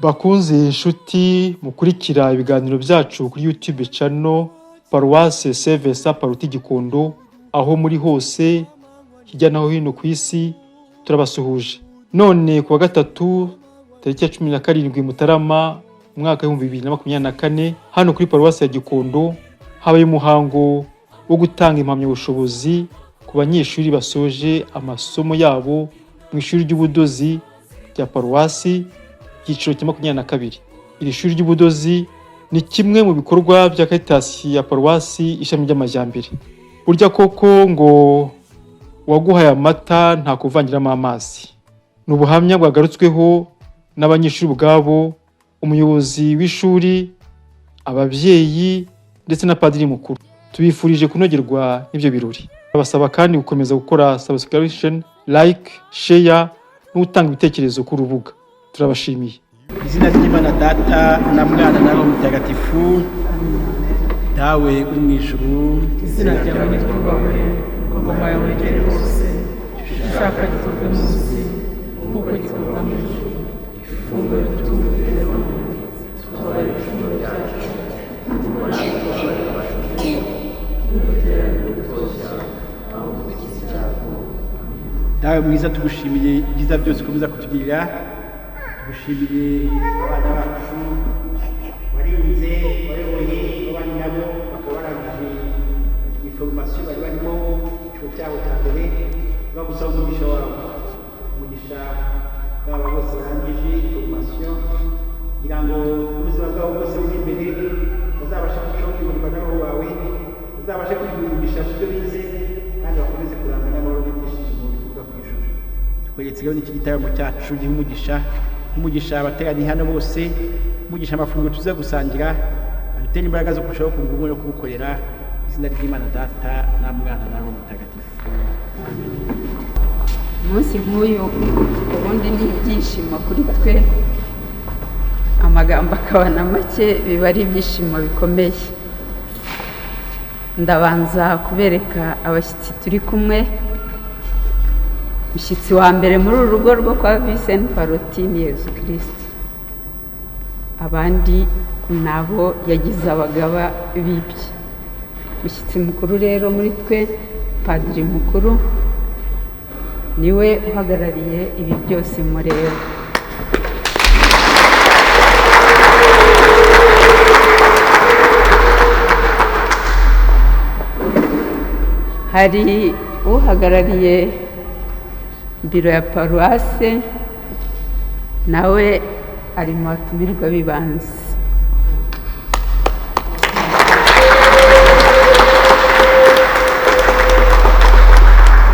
Bakunzi, inshuti mukurikira ibiganiro byacu kuri YouTube channel Paruwase Saint Vincent Pallotti Gikondo, aho muri hose hirya no hino ku isi, turabasuhuje. None ku wa gatatu, tariki ya 17 Mutarama, umwaka w'2024, hano kuri Paruwase ya Gikondo habaye umuhango wo gutanga impamyabushobozi ku banyeshuri basoje amasomo yabo mu ishuri ry'ubudozi rya paruwasi, icyiciro cya 22. Iri shuri ry'ubudozi ni kimwe mu bikorwa bya Caritas ya paruwasi, ishami ry'amajyambere. Burya koko ngo uwaguhaye amata nta kuvangiramo amazi. Ni ubuhamya bwagarutsweho n'abanyeshuri ubwabo, umuyobozi w'ishuri, ababyeyi ndetse na padiri mukuru. Tubifurije kunogerwa n'ibyo birori. Babasaba kandi gukomeza gukora subscription, like, share no gutanga ibitekerezo ku rubuga. Turabashimiye. Izina ry'Imana Data na Mwana na Roho Mutagatifu. Dawe uri mu ijuru, izina ryawe niryubahwe, ingoma yawe igere hose, icyo ushaka gikorwe munsi nk'uko gikorwa mu ijuru. Ifunguro ritungurire none, tubabarire ibicumuro byacu kuko natwe tubabarira abacu, ntudutererane mu bitwoshya, ahubwo udukize icyago. Dawe mwiza, tugushimiye ibyiza byose ukomeza kutugirira. Tugushimiye abana bacu warinze, wayoboye, wabanye nabo, bakaba barangije i formation bari barimo, icyiciro cyabo cya mbere. Bagusaba umugisha wawe, umugisha baba bose barangije i formation, kugira ngo ubuzima bwabo bwose buri imbere bazabashe kurushaho kuyoborwa na Roho wawe, bazabashe kugira umugisha mu byo bize, kandi bakomeze kurangwa n'amahoro n'ibyishimo bituruka ku ijuru. Tukweretse rero n'iki gitaramo cyacu, giha umugisha, umugisha abateraniye hano bose, umugisha amafunguro tuza gusangira, adutere imbaraga zo kurushaho kunga ubumwe no kubukorera. Izina ry'Imana Data na Mwana na Roho Mutagatifu. Umunsi nk'uyu ubundi ni ibyishimo kuri twe, amagambo akaba na make, biba ari ibyishimo bikomeye. Ndabanza kubereka abashyitsi turi kumwe. Umushyitsi wa mbere muri uru rugo rwo kwa Vincent Pallotti ni Yezu Kirisiti, abandi nabo yagize abagaba bibye. Umushyitsi mukuru rero muri twe, padiri mukuru, niwe uhagarariye ibi byose mureba. Hari uhagarariye biro ya paruwase, nawe ari mu batumirwa b'ibanze.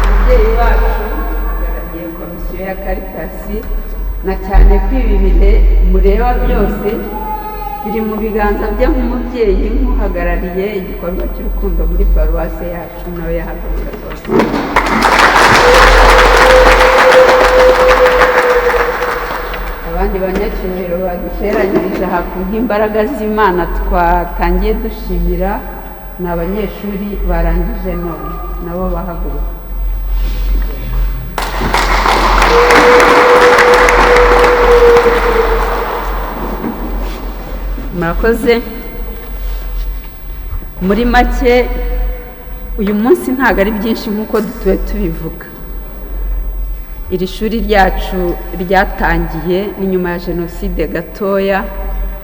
Umubyeyi wacu uhagarariye komisiyo ya Caritas, na cyane ko ibi bihe mureba byose biri mu biganza bye nk'umubyeyi, nk'uhagarariye igikorwa cy'urukundo muri paruwase yacu, nawe yahaguruka rwose. Abandi banyacyubahiro baduteranyirije aha ku bw'imbaraga z'Imana twatangiye dushimira ni abanyeshuri barangije none, nabo bahaguruka. Murakoze. Muri make, uyu munsi ntabwo ari byinshi nk'uko dutuye tubivuga. Iri shuri ryacu ryatangiye ni nyuma ya jenoside gatoya,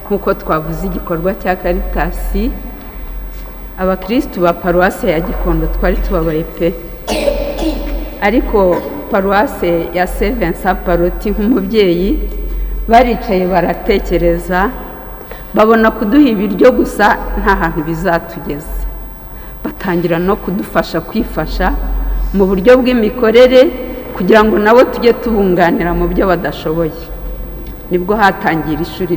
nk'uko twavuze igikorwa cya Caritas. Abakirisitu ba paruwase ya Gikondo twari tubabaye pe, ariko paruwase ya Saint Vincent Pallotti nk'umubyeyi baricaye baratekereza, babona kuduha ibiryo gusa nta hantu bizatugeza, batangira no kudufasha kwifasha mu buryo bw'imikorere kugira ngo nabo tujye tubunganira mu byo badashoboye. Nibwo hatangira ishuri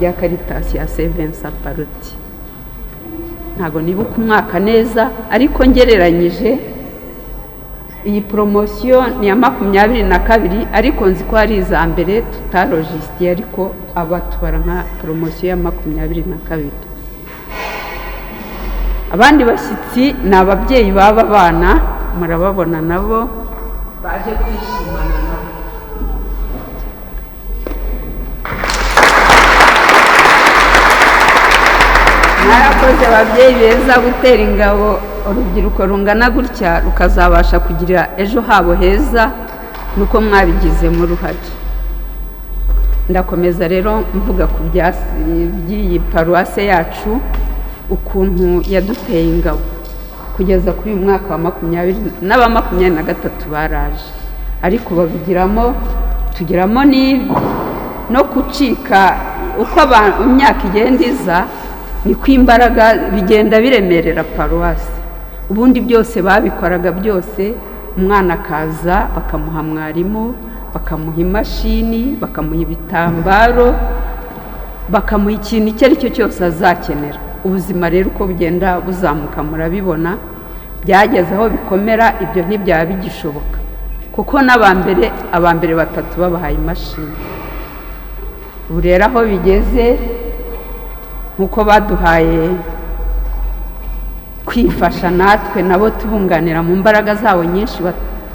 rya Caritas ya Saint Vincent Pallotti. Ntabwo nibuka umwaka neza, ariko ngereranyije iyi poromosiyo ni iya 22, ariko nzi ko hari iza mbere tutarojisitiye, ariko aba tubara nka poromosiyo ya 22. Abandi bashyitsi ni ababyeyi b'aba bana, murababona nabo baje kwishimana nabo. Mwarakoze ababyeyi beza gutera ingabo urubyiruko rungana gutya rukazabasha kugira ejo habo heza, nuko mwabigizemo uruhare. Ndakomeza rero mvuga ku by'iyi paruwase yacu, ukuntu yaduteye ingabo kugeza kuri uyu mwaka wa 20 n'aba 23 baraje, ariko babigiramo tugiramo no gucika uko imyaka igenda iza, niko imbaraga bigenda biremerera paruwasi. Ubundi byose babikoraga byose, umwana akaza bakamuha mwarimu, bakamuha imashini, bakamuha ibitambaro, bakamuha ikintu icyo ari cyo cyose azakenera. Ubuzima rero uko bugenda buzamuka murabibona, byageze aho bikomera, ibyo ntibyaba bigishoboka, kuko n'abambere batatu babahaye imashini. Ubu rero aho bigeze, nk'uko baduhaye kwifasha natwe nabo tubunganira mu mbaraga zabo nyinshi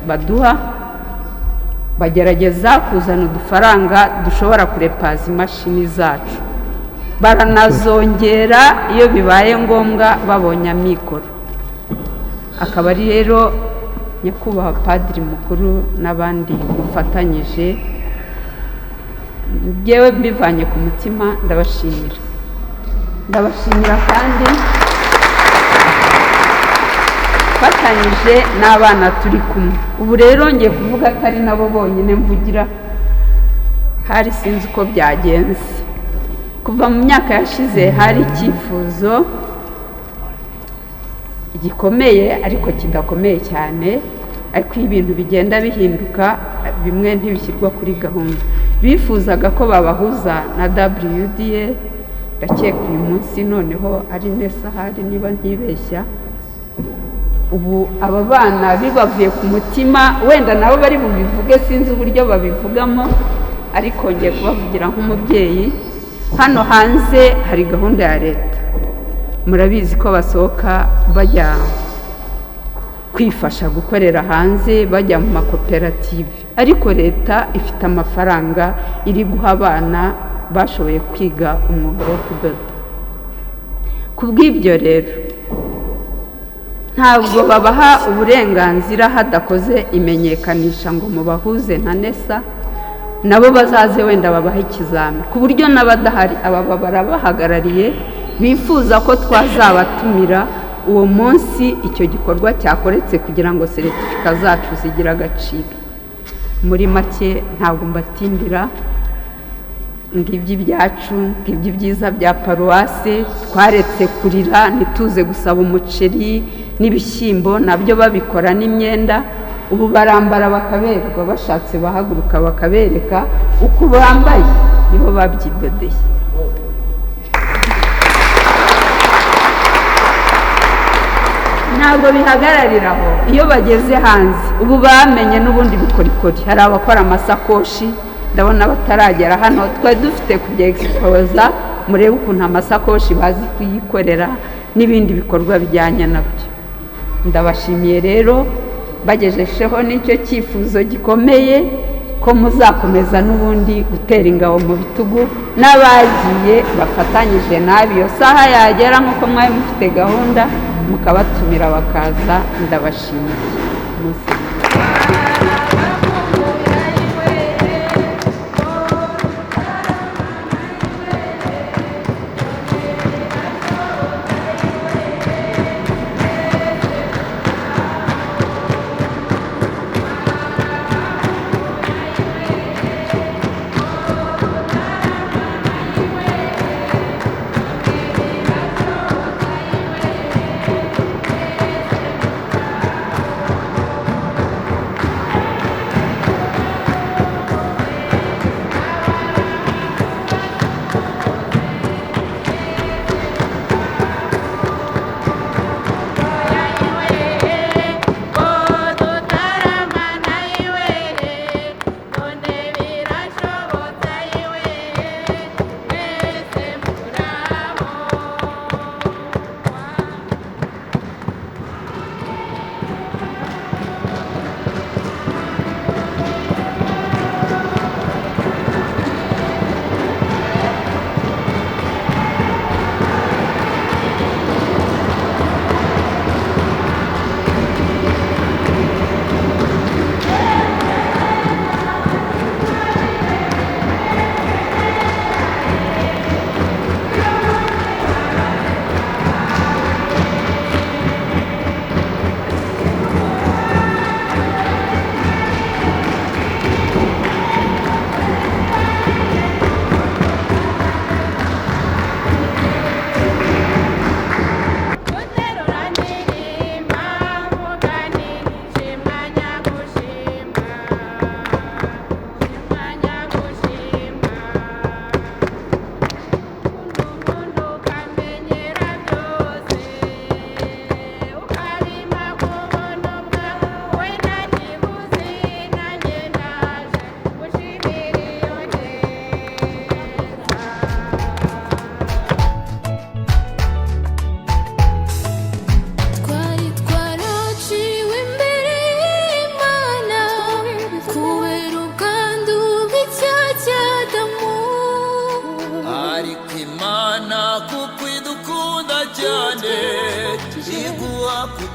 baduha, bagerageza kuzana udufaranga dushobora kurepaza imashini zacu, baranazongera iyo bibaye ngombwa babonye amikoro. Akaba ari rero nyakubahwa padiri mukuru n'abandi mufatanyije, njyewe mbivanye ku mutima ndabashimira. Ndabashimira kandi fatanyije n'abana turi kumwe. Ubu rero ngiye kuvuga atari nabo bonyine mvugira, hari sinzi uko byagenze. Kuva mu myaka yashize hari icyifuzo gikomeye ariko kidakomeye cyane, ariko ibintu bigenda bihinduka, bimwe ntibishyirwa kuri gahunda. Bifuzaga ko babahuza na WDA, ndakeka uyu munsi noneho ari nesa hari niba ntibeshya. Ubu aba bana bibavuye ku mutima, wenda nabo bari bubivuge sinzi uburyo babivugamo, ariko ngiye kubavugira nk'umubyeyi. Hano hanze hari gahunda ya leta, murabizi ko basohoka bajya kwifasha gukorera hanze, bajya mu makoperative, ariko leta ifite amafaranga iri guha abana bashoboye kwiga umwuga wo kudoda. Ku bw'ibyo rero ntabwo babaha uburenganzira hadakoze imenyekanisha ngo mubahuze na NESA, nabo bazaze wenda babaha ikizami, ku buryo n'abadahari aba barabahagarariye bifuza ko twazabatumira uwo munsi icyo gikorwa cyakoretse kugira ngo seritifika zacu zigire agaciro. Muri make ntabwo mbatindira, ngibyo ibyacu, ngibyo ibyiza bya paruwase. Twaretse kurira ntituze gusaba umuceri n'ibishyimbo, nabyo babikora n'imyenda. Ubu barambara bakaberwa, bashatse bahaguruka bakabereka uko bambaye, nibo babyidodeye. Ntabwo bihagararira aho, iyo bageze hanze ubu bamenye n'ubundi bukorikori. Hari abakora amasakoshi, ndabona bataragera hano, twari dufite kubya egisipoza, murebe ukuntu amasakoshi bazi kuyikorera n'ibindi bikorwa bijyanye nabyo. Ndabashimiye rero, bagejesheho n'icyo cyifuzo gikomeye ko muzakomeza n'ubundi gutera ingabo mu bitugu n'abagiye bafatanyije nabi, iyo saha yagera nk'uko mwari mufite gahunda mukabatumira bakaza. Ndabashimiye.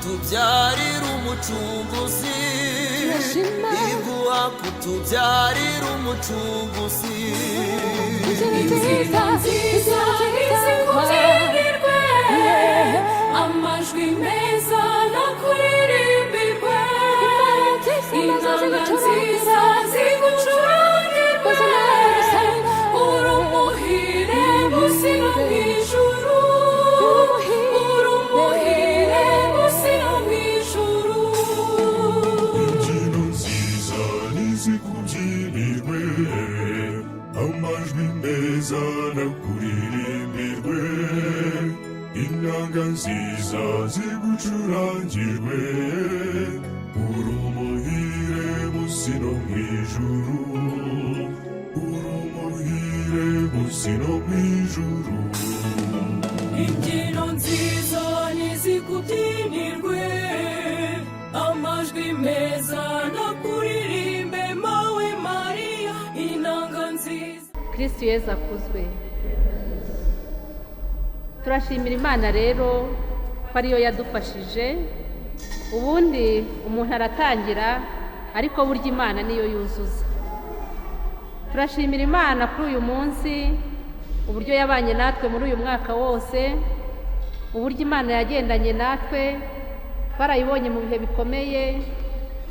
kutubyarira umucunguzi, iguha kutubyarira umucunguzi. Inzira nziza izikubyinirwe, amajwi meza nakuririmbirwe, inanga nziza zigucurangirwe, uri umuhire munsi no mu ijuru, uri umuhire munsi no mu ijuru. Imbyino nziza nizikubyinirwe, amajwi meza nakuririmbirwe, inanga nziza zigucurangirwe, uri umuhire munsi no mu ijuru, uri umuhire munsi no mu ijuru. Imbyino nziza nizikubyinirwe, amajwi meza nakuririmbe, mawe Mariya, inanga nziza. Kristu Yezu akuzwe. Turashimira Imana rero ko ariyo yadufashije. Ubundi umuntu aratangira, ariko burya Imana niyo yuzuza. Turashimira Imana kuri uyu munsi, uburyo yabanye natwe muri uyu mwaka wose, uburyo Imana yagendanye natwe, twarayibonye mu bihe bikomeye.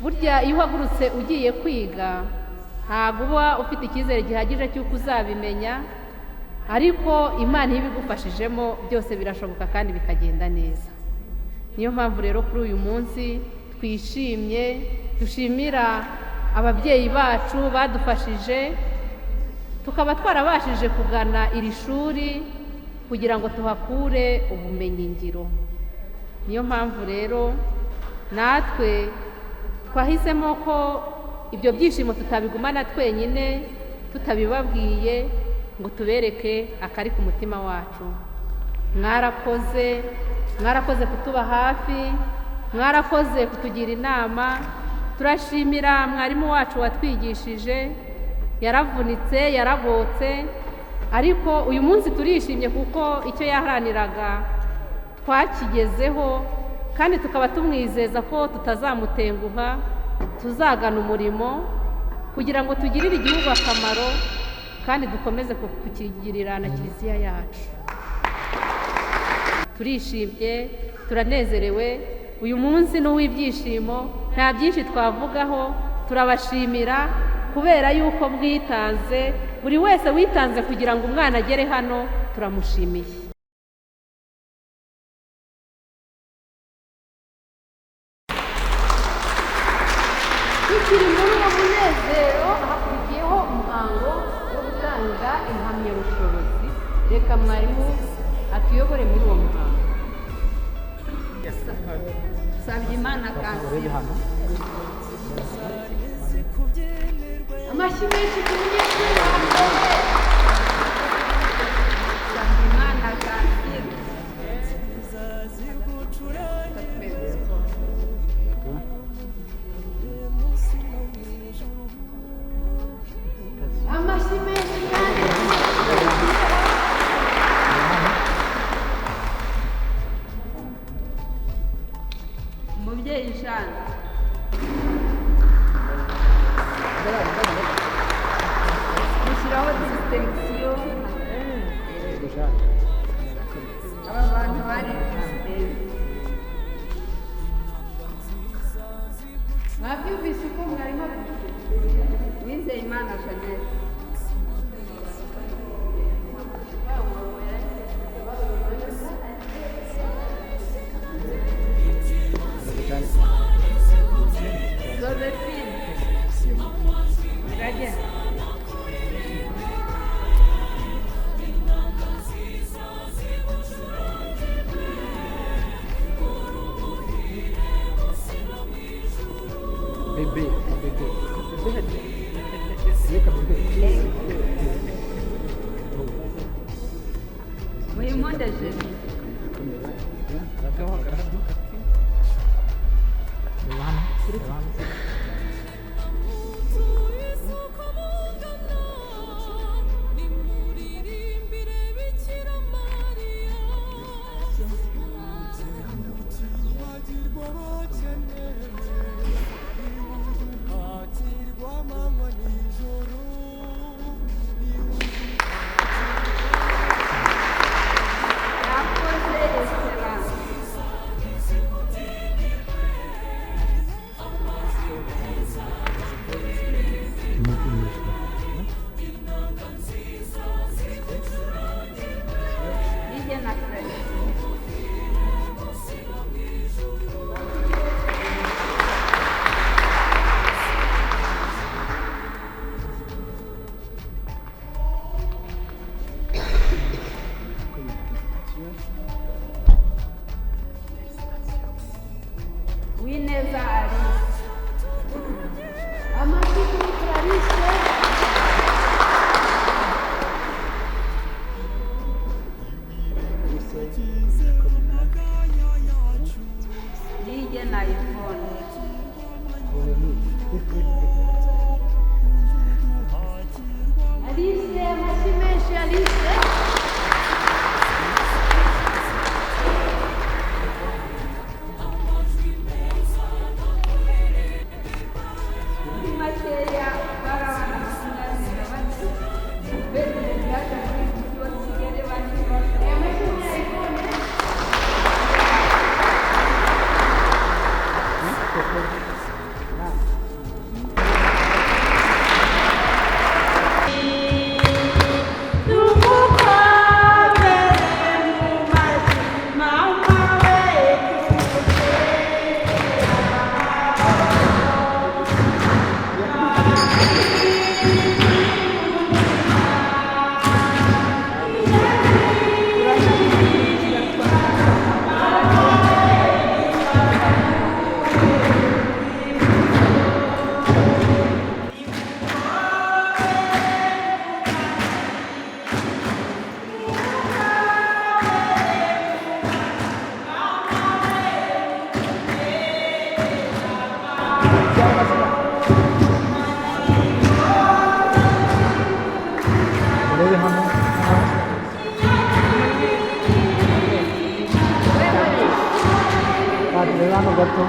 Burya iyo uhagurutse ugiye kwiga ntabwo uba ufite icyizere gihagije cy'uko uzabimenya, ariko Imana iyo ibigufashijemo byose birashoboka kandi bikagenda neza. Niyo mpamvu rero kuri uyu munsi twishimye, dushimira ababyeyi bacu badufashije, tukaba twarabashije kugana iri shuri kugira ngo tuhakure ubumenyingiro. Niyo mpamvu rero natwe twahisemo ko ibyo byishimo tutabigumana twenyine, tutabibabwiye ngo tubereke akari ku mutima wacu. Mwarakoze, mwarakoze kutuba hafi, mwarakoze kutugira inama. Turashimira mwarimu wacu watwigishije, yaravunitse, yaragotse, ariko uyu munsi turishimye kuko icyo yaharaniraga twakigezeho, kandi tukaba tumwizeza ko tutazamutenguha, tuzagana umurimo kugira ngo tugirire igihugu akamaro kandi dukomeze kukigirira na kiliziya yacu. Turishimye, turanezerewe, uyu munsi ni uw'ibyishimo, nta byinshi twavugaho. Turabashimira kubera yuko mwitanze, buri wese witanze kugira ngo umwana agere hano turamushimiye. Tukiri muri uwo munezero, hakurikiyeho umuhango wo gutanga impamyabushobozi. Reka mwarimu atuyobore muri uwo muhango. Sabyimana Kansiime. Amashyi menshi ku munyeshuri wa mbere. Sabyimana Kansiime. Amashyi menshi kandi. Umubyeyi Jeanne. Gushyiraho distinction. Aba bantu bari Mwabyumvise uko mwarimu abivuze. Uwizeyimana Jeannette. Josephine. Turagenda. Bébé, bébé. Reka bébé. Muhimunde Julie. Alice, amashyi menshi Alice. Muri makeya bari abana 24 bene byaje muri uyu mujyi wa Kigali bari Urebe hano. Padre, reba hano gato.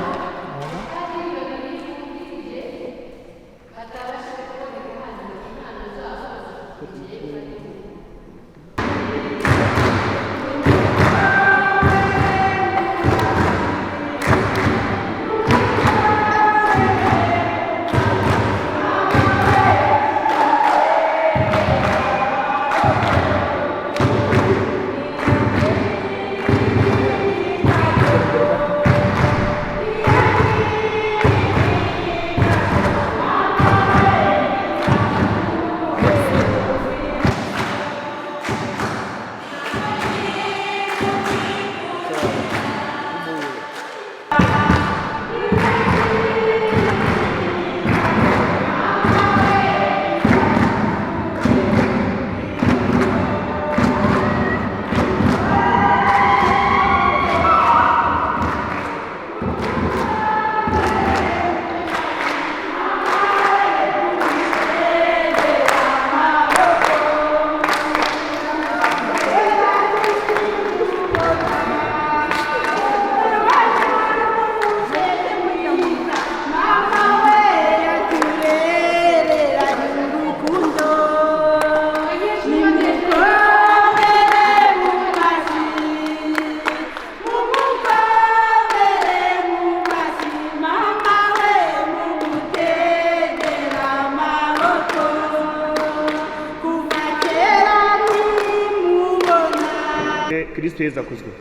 Kristo Yezu akuzwe.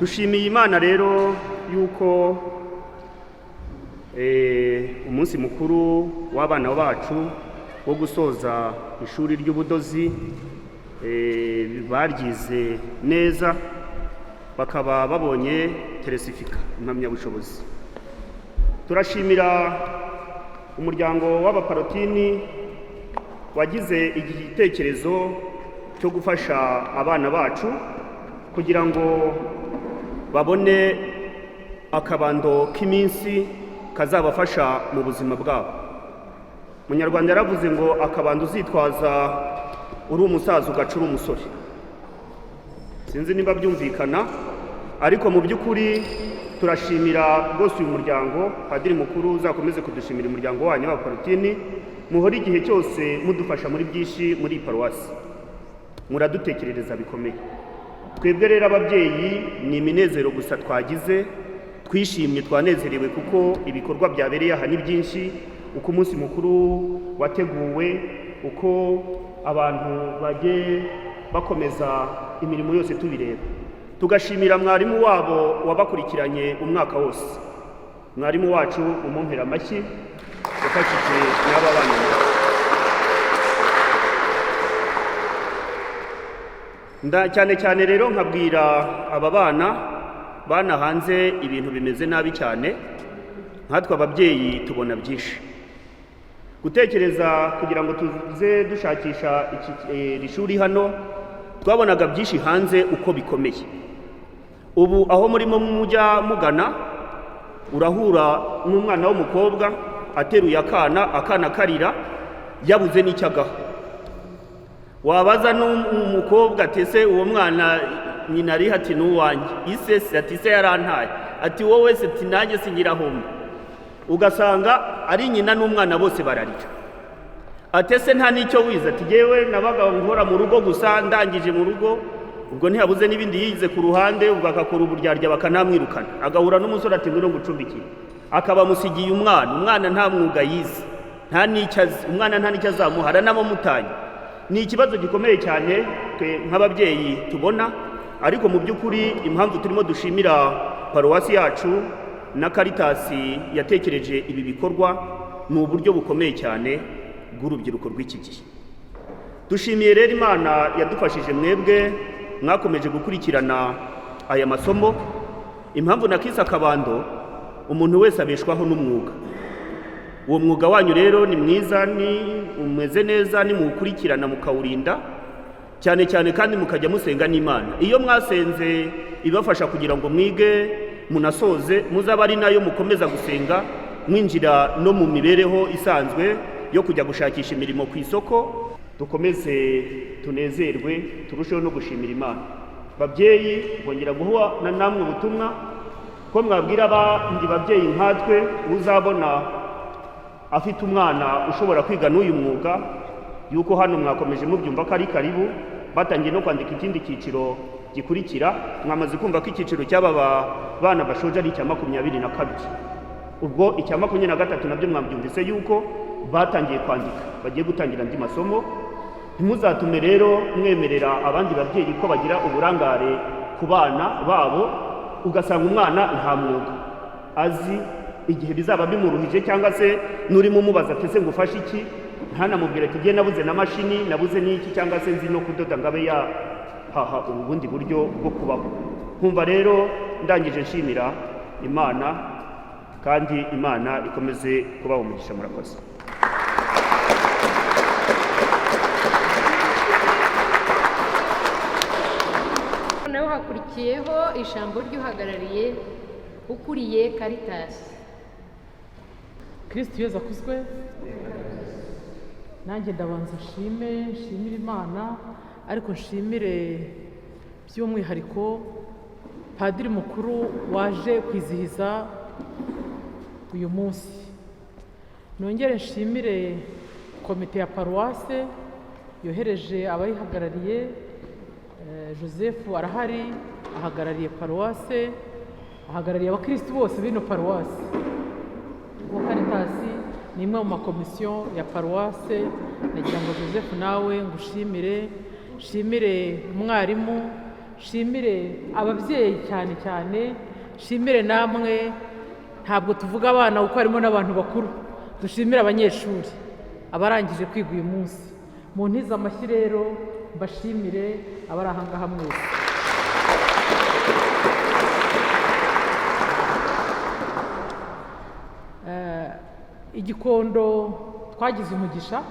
Dushimiye Imana rero yuko umunsi mukuru w'abana bacu wo gusoza ishuri ry'ubudozi baryize neza, bakaba babonye teresifika, impamyabushobozi. Turashimira umuryango w'abaparotini wagize igitekerezo cyo gufasha abana bacu kugira ngo babone akabando k'iminsi kazabafasha mu buzima bwabo. Munyarwanda yaravuze ngo akabando uzitwaza uri umusaza ugaca uri umusore. Sinzi niba byumvikana, ariko mu by'ukuri turashimira rwose uyu muryango. Padiri mukuru uzakomeze kudushimira umuryango wanyu w'abaparotini, muhora igihe cyose mudufasha muri byinshi muri iyi paruwasi, muradutekerereza bikomeye. Twebwe rero ababyeyi ni iminezero gusa twagize, twishimye, twanezerewe kuko ibikorwa byabereye aha ni byinshi, uko umunsi mukuru wateguwe, uko abantu bagiye bakomeza imirimo yose tubireba. Tugashimira mwarimu wabo wabakurikiranye umwaka wose, mwarimu wacu umumpera amashyi wafashije n'aba bana. Cyane cyane rero nkabwira aba bana hanze ibintu bimeze nabi cyane, nkatwe ababyeyi tubona byinshi. Gutekereza kugira ngo tuze dushakisha iri shuri hano, twabonaga byinshi hanze uko bikomeye. Ubu aho murimo mujya mugana Urahura n'umwana w'umukobwa ateruye akana, akana karira, yabuze n'icyo agaha. Wabaza n'umukobwa ati ese uwo mwana nyina ari? Ati n'uwanjye. Ise se? Ati se yarantaye. Ati wowe se? Ati nanjye singirahomba. Ugasanga ari nyina n'umwana bose bararira. Ati ese nta n'icyo wize? Ati yewe nabaga nkora mu rugo gusa, ndangije mu rugo. Ubwo ntiyabuze n'ibindi yize ku ruhande, ubwo agakora uburyarya bakanamwirukana. Agahura n'umusore ati ngwino ngucumbikire, akaba amusigiye umwana. Umwana nta mwuga yize, nta n'icyo azi, umwana nta n'icyo azamuha, aranamumutanye. Ni ikibazo gikomeye cyane twe nk'ababyeyi tubona. Ariko mu by'ukuri impamvu turimo dushimira paruwasi yacu na Karitasi yatekereje ibi bikorwa ni uburyo bukomeye cyane bw'urubyiruko rw'iki gihe. Dushimiye rero Imana yadufashije, mwebwe mwakomeje gukurikirana aya masomo. Impamvu na kisa akabando, umuntu wese abeshwaho n'umwuga. Uwo mwuga wanyu rero ni mwiza, ni umeze neza, nimuwukurikirana mukawurinda cyane cyane, kandi mukajya musenga n'Imana. Iyo mwasenze ibafasha kugira ngo mwige munasoze, muzaba ari nayo mukomeza gusenga mwinjira no mu mibereho isanzwe yo kujya gushakisha imirimo ku isoko. Dukomeze tunezerwe, turusheho no gushimira Imana. Babyeyi, bongera guha na namwe ubutumwa ko mwabwira abandi babyeyi nkatwe, uzabona afite umwana ushobora kwiga n'uyu mwuga, yuko hano mwakomeje mubyumva ko ari karibu. Batangiye no kwandika ikindi cyiciro gikurikira. Mwamaze kumva ko icyiciro cy'aba bana bashoje ari icya 22, ubwo icya 23 nabyo mwabyumvise yuko batangiye kwandika, bagiye gutangira andi masomo. Ntimuzatume rero mwemerera abandi babyeyi ko bagira uburangare ku bana babo, ugasanga umwana nta mwuga azi, igihe bizaba bimuruhije, cyangwa se n'urimo umubaza ati ese ngufashe iki, ntanamubwira ati ngiye nabuze na mashini, nabuze n'iki, cyangwa se nzi no kudoda, ngo abe yahaha ubu bundi buryo bwo kubaho. Nkumva rero ndangije nshimira Imana, kandi Imana ikomeze kubaha umugisha. Murakoze. Naho hakurikiyeho ijambo ry'uhagarariye ukuriye Karitasi. Kristo Yezu akuzwe. Nanjye ndabanza nshime, nshimire Imana, ariko nshimire by'umwihariko padiri mukuru waje kwizihiza uyu munsi. Nongere nshimire komite ya paruwase yohereje abayihagarariye. Joseph arahari, ahagarariye paruwase, ahagarariye abakirisitu bose b'ino paruwase. Kuko Karitasi ni imwe mu makomisiyo ya paruwase. Nagira ngo Joseph nawe ngushimire, nshimire umwarimu, nshimire ababyeyi cyane cyane, nshimire namwe. Ntabwo tuvuga abana kuko harimo n'abantu bakuru. Dushimire abanyeshuri abarangije kwiga uyu munsi. Mu ntiza amashyi rero mbashimire abari aha ngaha mwese. Igikondo twagize umugisha,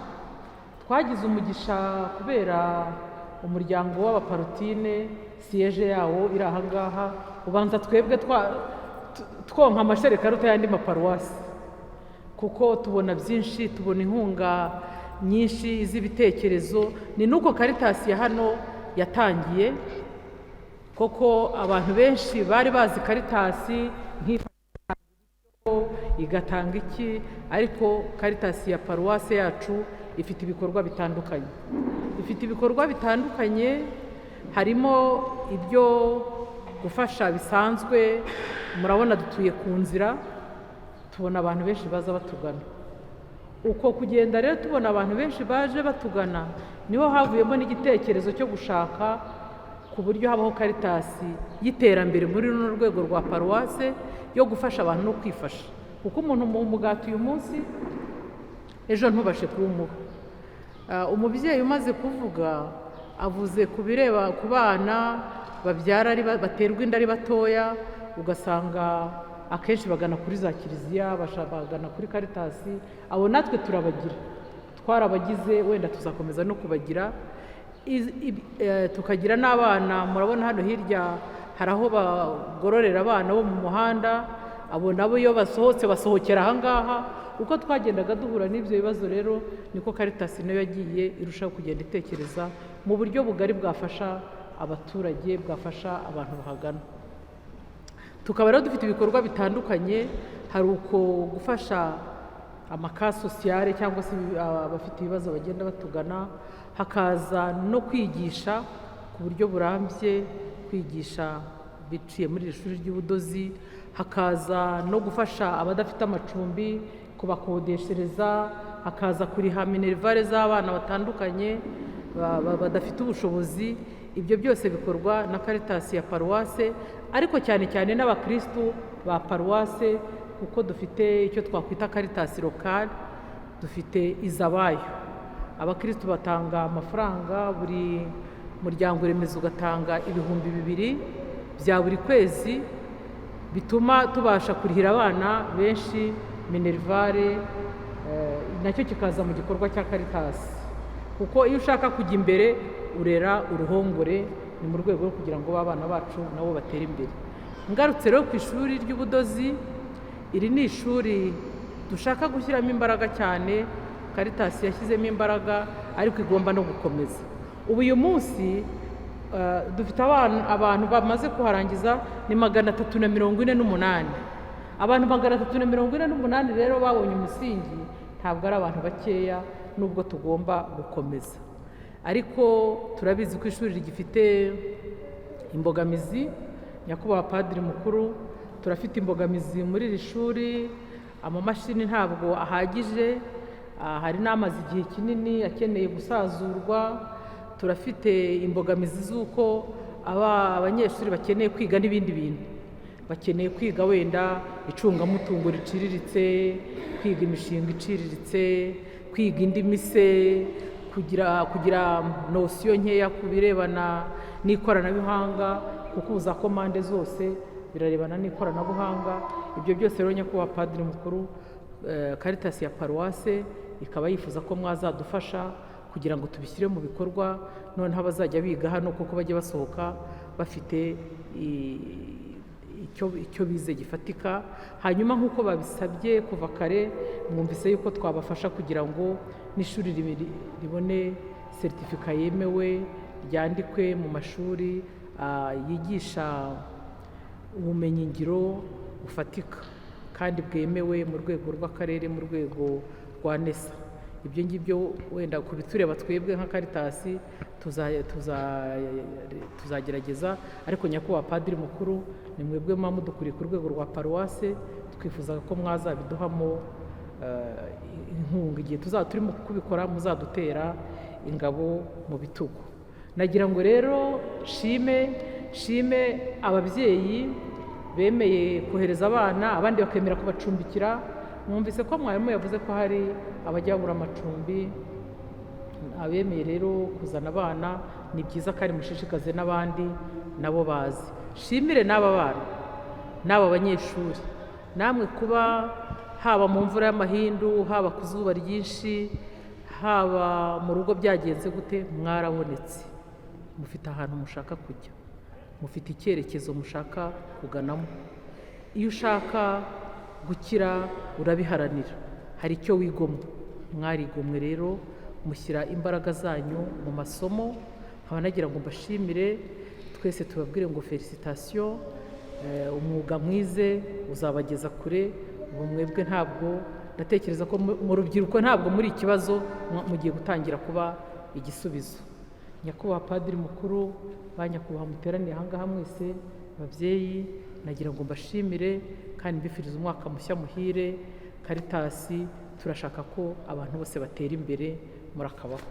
twagize umugisha kubera umuryango w'abaparotine, siyeje yawo iri aha ngaha. Ubanza twebwe twonka amashereka aruta y'andi maparuwasi, kuko tubona byinshi, tubona inkunga nyinshi z'ibitekerezo. Ni nuko Karitasi ya hano yatangiye, koko abantu benshi bari bazi Karitasi nk'ifasha igatanga iki, ariko Karitasi ya paruwasi yacu ifite ibikorwa bitandukanye, ifite ibikorwa bitandukanye, harimo ibyo gufasha bisanzwe. Murabona dutuye ku nzira, tubona abantu benshi baza batugana. Uko kugenda rero tubona abantu benshi baje batugana, niho havuyemo n'igitekerezo cyo gushaka ku buryo habaho Karitasi y'iterambere muri runo rwego rwa paruwase, yo gufasha abantu no kwifasha. Kuko umuntu mu mugati uyu munsi, ejo ntubashe kuwumuha. Umubyeyi umaze kuvuga avuze ku bireba ku bana babyara ari baterwa inda ari batoya, ugasanga akenshi bagana kuri za kiliziya, bagana kuri Karitasi. Abo natwe turabagira, twarabagize, wenda tuzakomeza no kubagira. Tukagira n'abana, murabona hano hirya hari aho bagororera abana bo mu muhanda. Abo nabo iyo basohotse basohokera ahangaha. Uko twagendaga duhura n'ibyo bibazo rero, niko Caritas nayo yagiye irushaho kugenda itekereza mu buryo bugari bwafasha abaturage, bwafasha abantu bahagana. Tukaba rero dufite ibikorwa bitandukanye. Hari uko gufasha ama cas sociaux cyangwa se abafite ibibazo bagenda batugana, hakaza no kwigisha ku buryo burambye, kwigisha biciye muri iri shuri ry'ubudozi, hakaza no gufasha abadafite amacumbi, kubakodeshereza, hakaza kuriha minerval z'abana batandukanye badafite ubushobozi. Ibyo byose bikorwa na Caritas ya paruwase, ariko cyane cyane n'abakirisitu ba paruwase, kuko dufite icyo twakwita Caritas locale, dufite izabayo. Abakirisitu batanga amafaranga, buri muryango remezo ugatanga 2000 bya buri kwezi, bituma tubasha kurihira abana benshi minerval, nacyo kikaza mu gikorwa cya Caritas, kuko iyo ushaka kujya imbere urera uruhongore. Ni mu rwego rwo kugira ngo abana bacu nabo batere imbere. Ngarutse rero ku ishuri ry'ubudozi, iri ni ishuri dushaka gushyiramo imbaraga cyane. Caritas yashyizemo imbaraga, ariko igomba no gukomeza. Ubu uyu munsi dufite abantu bamaze kuharangiza ni 348. Abantu 348 rero babonye umusingi, ntabwo ari abantu bakeya, nubwo tugomba gukomeza. Ariko turabizi ko ishuri rigifite imbogamizi. Nyakubahwa Padiri Mukuru, turafite imbogamizi muri iri shuri. Amamashini ntabwo ahagije, hari n'amaze igihe kinini akeneye gusazurwa. Turafite imbogamizi z'uko abanyeshuri bakeneye kwiga n'ibindi bintu, bakeneye kwiga wenda icungamutungo riciriritse, kwiga imishinga iciriritse, kwiga indimi se, kugira notion nkeya ku birebana n'ikoranabuhanga, kuko ubu za commande zose birarebana n'ikoranabuhanga. Ibyo byose rero, nyakubahwa Padiri Mukuru, Caritas ya paruwase ikaba yifuza ko mwazadufasha kugira ngo tubishyire mu bikorwa, noneho abazajya biga hano kuko bajya basohoka bafite icyo bize gifatika. Hanyuma nk'uko babisabye kuva kare, mwumvise yuko twabafasha kugira ngo n'ishuri ribone certificat yemewe, ryandikwe mu mashuri yigisha ubumenyingiro bufatika kandi bwemewe mu rwego rw'akarere, mu rwego rwa NESA. Ibyo ngibyo wenda ku bitureba twebwe nka Caritas tuzagerageza, ariko nyakubahwa Padiri Mukuru, ni mwebwe muba mudukuriye ku rwego rwa paruwase, twifuzaga ko mwazabiduhamo inkunga igihe tuzaba turimo kubikora, muzadutera ingabo mu bitugu. Nagira ngo rero nshime ababyeyi bemeye kohereza abana, abandi bakemera kubacumbikira. Mwumvise ko mwarimu yavuze ko hari abajya babura amacumbi. Abemeye rero kuzana abana ni byiza, kandi mushishikaze n'abandi nabo bazi. Shimire n'aba bana n'aba banyeshuri namwe, kuba haba mu mvura y'amahindu, haba ku zuba ryinshi, haba mu rugo byagenze gute, mwarabonetse. Mufite ahantu mushaka kujya, mufite icyerekezo mushaka kuganamo. Iyo ushaka gukira urabiharanira, hari icyo wigomwa. Mwarigomwe rero, mushyira imbaraga zanyu mu masomo. Nkaba nagira ngo mbashimire twese, tubabwire ngo félicitations. Umwuga mwize uzabageza kure. Ubu mwebwe ntabwo ndatekereza ko mu rubyiruko ntabwo muri ikibazo, mugiye gutangira kuba igisubizo. Nyakubahwa Padiri Mukuru, ba nyakubahwa muteraniye ahangaha mwese, babyeyi, nagira ngo mbashimire kandi mbifurize umwaka mushya muhire. Caritas turashaka ko abantu bose batera imbere. Murakabaho.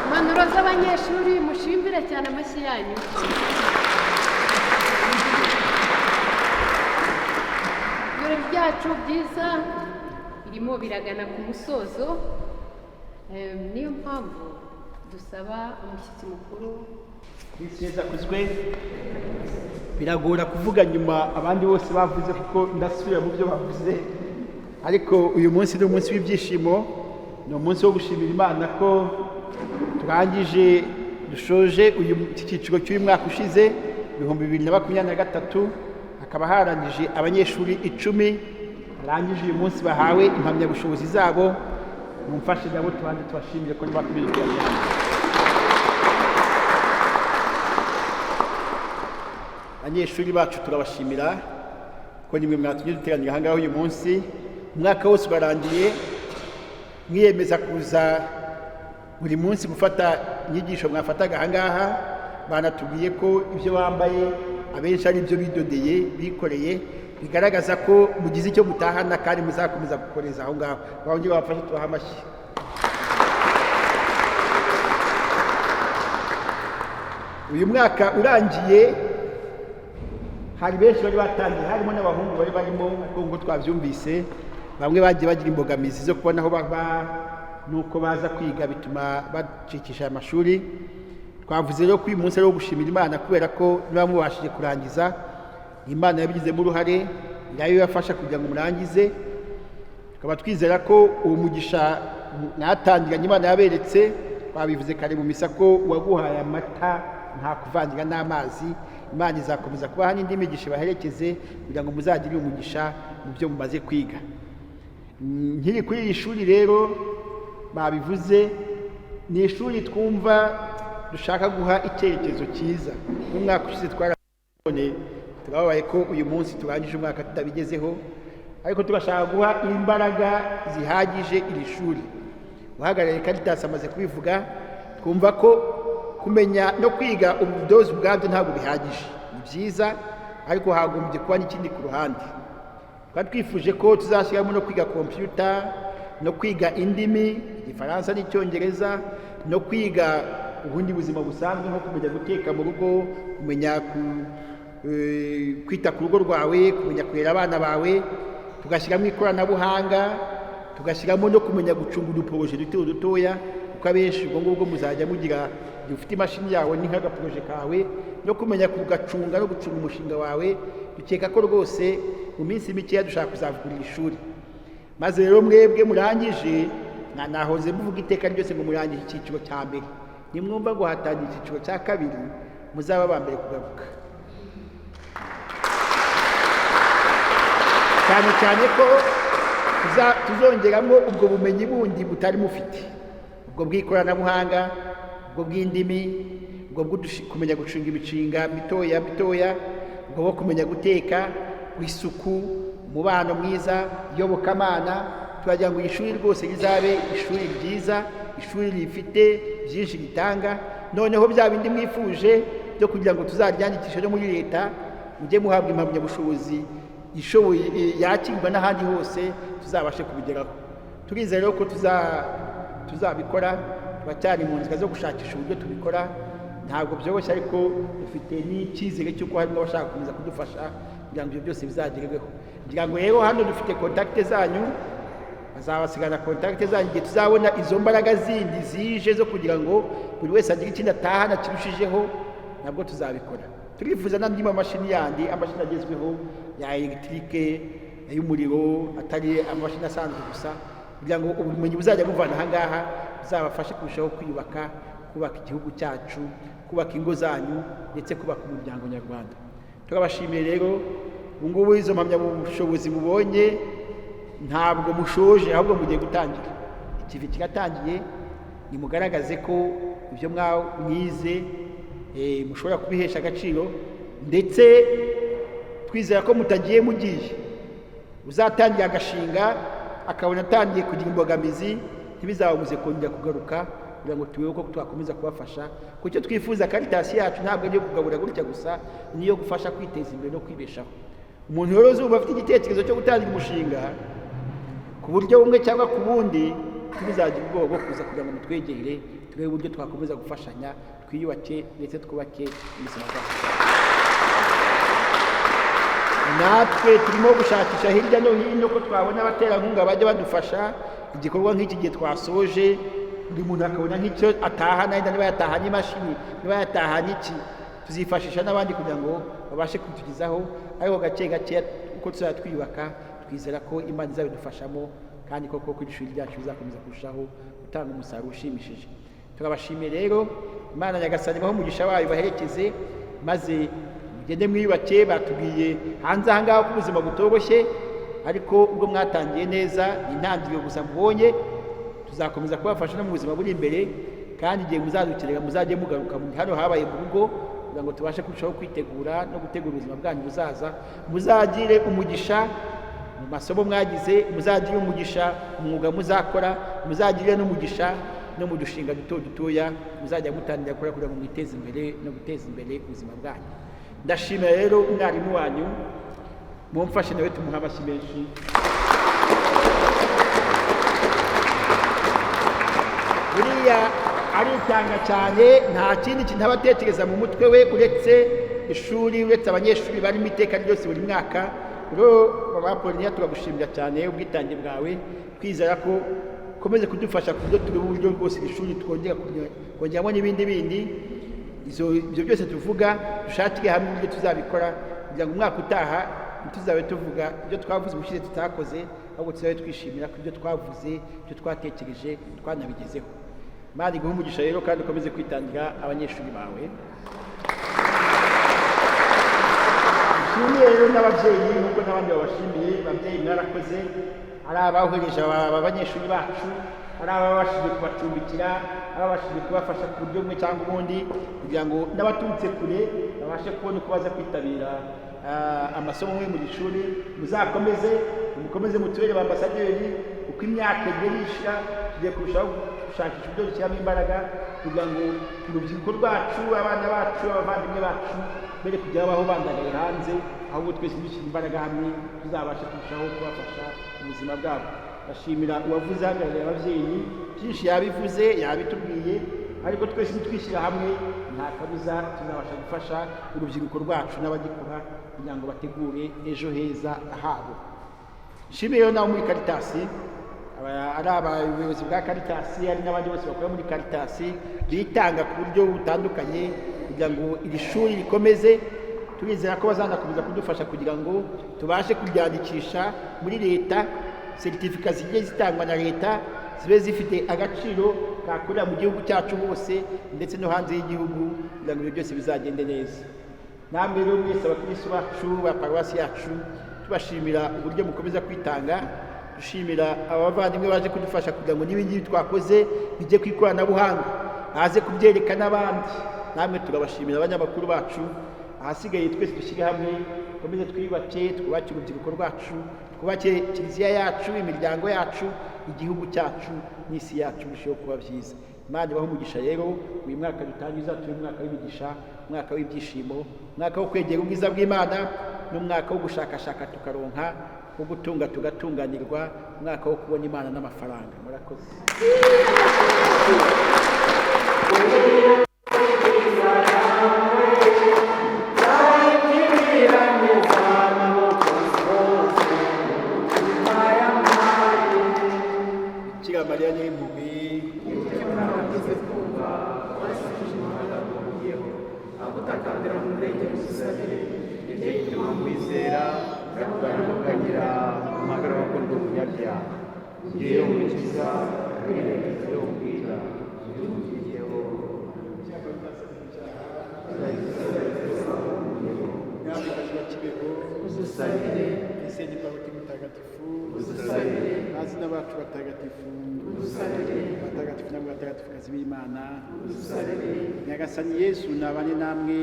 Impanuro z'abanyeshuri, mushimbire cyane amashyi yanyu. Ibirori byacu byiza birimo biragana ku musozo. Niyo mpamvu dusaba umushyitsi mukuru. Kristo Yesu akuzwe. Biragora kuvuga nyuma abandi bose bavuze, kuko ndasubira mu byo bavuze, ariko uyu munsi ni umunsi w'ibyishimo, ni umunsi wo gushimira Imana ko Turangije, dushoje uyu iki cyiciro cy'uyu mwaka ushize 2023, hakaba harangije abanyeshuri 10 barangije uyu munsi bahawe impamyabushobozi zabo. Mumfashe nabo tubanze tubashimire ko bakomeje kuyajyana. Abanyeshuri bacu turabashimira ko nimwe mwatumye duteranira aha ngaha uyu munsi. Umwaka wose urarangiye mwiyemeza kuza buri munsi gufata inyigisho mwafataga aha ngaha. Banatubwiye ko ibyo bambaye abenshi ari ibyo bidodeye bikoreye, bigaragaza ko mugize icyo mutahana kandi muzakomeza gukoreza aho ngaho. Bongere babafashe tubahe amashyi. Uyu mwaka urangiye hari benshi bari batangiye, harimo n'abahungu bari barimo, ariko nk'uko twabyumvise bamwe bagiye bagira imbogamizi zo kubona aho baba n'uko baza kwiga, bituma bacikisha amashuri. Twavuze rero ko uyu munsi ari uwo gushimira Imana kubera ko niba mubashije kurangiza, Imana yabigizemo uruhare, nayo ibafasha kugira ngo murangize. Tukaba twizera ko uwo mugisha mwatangiranye Imana yaberetse. Twabivuze kare mu misa ko uwaguhaye amata nta kuvangira n'amazi. Imana izakomeza kubaha n'indi migisha ibaherekeze kugira ngo muzagire umugisha mu byo mumaze kwiga. Nkiri kuri iri shuri rero babivuze, ni ishuri twumva dushaka guha icyerekezo cyiza. Mu mwaka ushize twarabonye, turababaye ko uyu munsi turangije umwaka tutabigezeho, ariko turashaka guha imbaraga zihagije iri shuri. Uhagarariye Caritas amaze kubivuga, twumva ko kumenya no kwiga ubudozi ubwabyo ntabwo bihagije, ni byiza ariko hagombye kuba n'ikindi ku ruhande. Twari twifuje ko tuzashyiramo no kwiga kompiyuta, no kwiga indimi, Igifaransa n'Icyongereza, no kwiga ubundi buzima busanzwe nko kumenya guteka mu rugo, kumenya kwita ku rugo rwawe, kumenya kurera abana bawe, tugashyiramo ikoranabuhanga, tugashyiramo no kumenya gucunga uduporoje duto dutoya, kuko abenshi ubwo ngubwo muzajya mugira igihe ufite imashini yawe ni nk'agaporoje kawe, no kumenya kugacunga no gucunga umushinga wawe. Dukeka ko rwose mu minsi mikeya dushaka kuzavugurura ishuri. Maze rero mwebwe murangije, nahoze muvuga iteka ryose ngo murangije icyiciro cya mbere, nimwumva ngo hatangiye icyiciro cya kabiri muzaba aba mbere kugaruka, cyane cyane ko tuzongeramo ubwo bumenyi bundi mutari mufite, ubwo bw'ikoranabuhanga, ubwo bw'indimi, ubwo bwo kumenya gucunga imishinga mitoya mitoya, ubwo bwo kumenya guteka, isuku, umubano mwiza, iyobokamana. Turagira ngo ishuri rwose rizabe ishuri ryiza, ishuri rifite byinshi ritanga. Noneho bya bindi mwifuje byo kugira ngo tuzaryandikishe no muri leta, mujye muhabwa impamyabushobozi ishoboye yakirwa n'ahandi hose, tuzabashe kubigeraho. Turizera rero ko tuzabikora, turacyari mu nzira zo gushakisha uburyo tubikora, ntabwo byoroshye, ariko dufite n'icyizere cy'uko harimo abashaka gukomeza kudufasha kugira ngo ibyo byose bizagerweho. Ngira ngo rero hano dufite kontakite zanyu, bazabasigana kontakite zanyu igihe tuzabona izo mbaraga zindi zije zo kugira ngo buri wese agire ikindi atahana kirushijeho, nabwo tuzabikora. Turifuza n'andi mamashini yandi, amashini agezweho ya elegitike, ay'umuriro, atari amashini asanzwe gusa, kugira ngo ubumenyi buzajya buvana aha ngaha buzabafashe kurushaho kwiyubaka, kubaka igihugu cyacu, kubaka ingo zanyu, ndetse kubaka umuryango nyarwanda. Turabashimiye rero, ubu ngubu izo mpamyabushobozi mubonye ntabwo mushoje, ahubwo mugiye gutangira. Ikivi kiratangiye, nimugaragaze ko ibyo mwize mushobora kubihesha agaciro, ndetse twizera ko mutagiye mugiye uzatangira agashinga akabona atangiye kugira imbogamizi, ntibizababuze kongera kugaruka kugira ngo turebe uko twakomeza kubafasha. Ku cyo twifuza, Caritas yacu ntabwo ari iyo kugabura gutya gusa, niyo gufasha kwiteza imbere no kwibeshaho. Umuntu rero uzumva afite igitekerezo cyo gutangira umushinga ku buryo bumwe cyangwa ku bundi, ntibizagira ubwoba bwo kuza kugira ngo mutwegere, turebe uburyo twakomeza gufashanya, twiyubake ndetse twubake ubuzima bwacu. Natwe turimo gushakisha hirya no hino ko twabona abaterankunga bajya badufasha igikorwa nk'iki gihe twasoje, buri muntu akabona nk'icyo atahana, niba yatahanye imashini, niba yatahanye iki, tuzifashisha n'abandi kugira ngo babashe kutugezaho. Ariko gake gake uko tuzajya twiyubaka, twizera ko Imana izabidufashamo, kandi koko ko ishuri ryacu rizakomeza kurushaho gutanga umusaruro ushimishije. Turabashimiye rero, Imana Nyagasani ibahe umugisha wayo, baherekeze maze mugende mwiyubake. Batubwiye hanze aha ngaha ko ubuzima butoroshye, ariko ubwo mwatangiye neza, ni intangiriro gusa mubonye. Tuzakomeza kubafasha no mu buzima buri imbere, kandi igihe muzadukenera muzajye mugaruka hano habaye mu rugo, kugira ngo tubashe kurushaho kwitegura no gutegura ubuzima bwanyu buzaza. Muzagire umugisha mu masomo mwagize, muzagire umugisha mu mwuga muzakora, muzagire n'umugisha no mu dushinga duto dutoya muzajya mutangira gukora kugira ngo mwiteze imbere no guteza imbere ubuzima bwanyu. Ndashimira rero umwarimu wanyu, mumfashe nawe tumuhe amashyi menshi. Buriya aritanga cyane, nta kindi kintu aba atekereza mu mutwe we uretse ishuri, uretse abanyeshuri barimo iteka ryose buri mwaka. Rero Mama Apollonia, turagushimira cyane ubwitange bwawe, twizera ko ukomeze kudufasha ku buryo tureba uburyo bwose iri shuri twongera kongeramo n'ibindi bindi. Ibyo byose tuvuga dushakire hamwe uburyo tuzabikora, kugira ngo umwaka utaha ntituzabe tuvuga ibyo twavuze ubushize tutakoze, ahubwo tuzabe twishimira ko ibyo twavuze, ibyo twatekereje twanabigezeho. Imana iguhe umugisha rero, kandi ukomeze kwitangira abanyeshuri bawe. Nshimiye rero n'ababyeyi nk'uko n'abandi babashimiye. Ababyeyi mwarakoze, ari abahoreje aba banyeshuri bacu, ari ababashije kubacumbikira, ababashije kubafasha ku buryo bumwe cyangwa ubundi, kugira ngo n'abaturutse kure babashe kubona uko baza kwitabira amasomo muri mu ishuri. Muzakomeze, mukomeze mutubere ba ambasaderi, uko imyaka igenda ishira tugiye kurushaho gushakisha uburyo dushyiramo imbaraga kugira ngo urubyiruko rwacu, abana bacu, abavandimwe bacu bere kujya babaho bandagaye hanze, ahubwo twese dushyira imbaraga hamwe tuzabasha kurushaho kubafasha mu buzima bwabo. Ndashimira uwavuze ahagarariye ababyeyi, byinshi yabivuze yabitubwiye, ariko twese nitwishyira hamwe nta kabuza tuzabasha gufasha urubyiruko rwacu n'abagikora kugira ngo bategure ejo heza habo. Nshimiye rero nawe muri Caritas, ari abayobozi bwa Caritas, ari n'abandi bose bakora muri Caritas bitanga ku buryo butandukanye kugira ngo iri shuri rikomeze. Turizera ko bazanakomeza kudufasha kugira ngo tubashe kuryandikisha muri leta, seritifika zigiye zitangwa na leta zibe zifite agaciro kakorera mu gihugu cyacu hose ndetse no hanze y'igihugu, kugira ngo ibyo byose bizagende neza. Namwe rero mwese abakristo bacu ba paruwasi yacu, tubashimira uburyo mukomeza kwitanga, dushimira abavandimwe baje kudufasha kugira ngo n'ibindi twakoze bijye ku ikoranabuhanga, baze kubyereka n'abandi. Namwe turabashimira abanyamakuru bacu. Ahasigaye twese dushyire hamwe, dukomeze twiyubake, twubake urubyiruko rwacu, twubake kiliziya yacu, imiryango yacu, igihugu cyacu n'isi yacu birusheho kuba byiza. Imana ibahe umugisha rero, uyu mwaka dutangiza turi umwaka w'imigisha, umwaka w'ibyishimo, umwaka wo kwegera ubwiza bw'Imana, n'umwaka wo gushakashaka tukaronka, wo gutunga tugatunganirwa, umwaka wo kubona Imana n'amafaranga. Murakoze. Bikira Mariya nyir'impuhwe, agutakambira mu murenge musabire ibyo gituma nkwizera ndakugana amagara wakorwa umunyabyaha ngiye umukiza wirengagiza ibyo umbwira ntugiyeho. Mwamikazi wa Kibeho, Udusabire. Isenge Pawuti mutagatifu, Udusabire. Bazina bacu batagatifu, Udusabire. Batagatifu namwe batagatifukazi b'Imana, Udusabire. Nyagasani Yesu nabane namwe.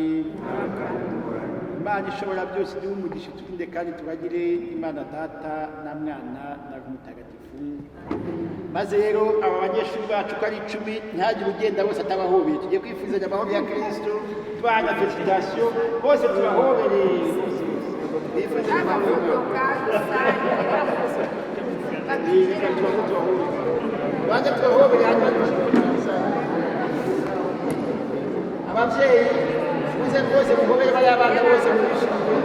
Imana ishobora byose iduhe umugisha, turinde kandi tubagire Imana Data na Mwana na Roho Mutagatifu. Maze rero aba banyeshuri bacu uko ari 10, ntihagire ugenda bose atabahobeye. Tugiye kwifuzanya amahoro ya Kristo, tubana felicitasiyo bose tubahobereye, twifuzanye amahoro. Banza tubahobere hanyuma ababyeyi muze rwose muhobere bariya bana bose mubishimire.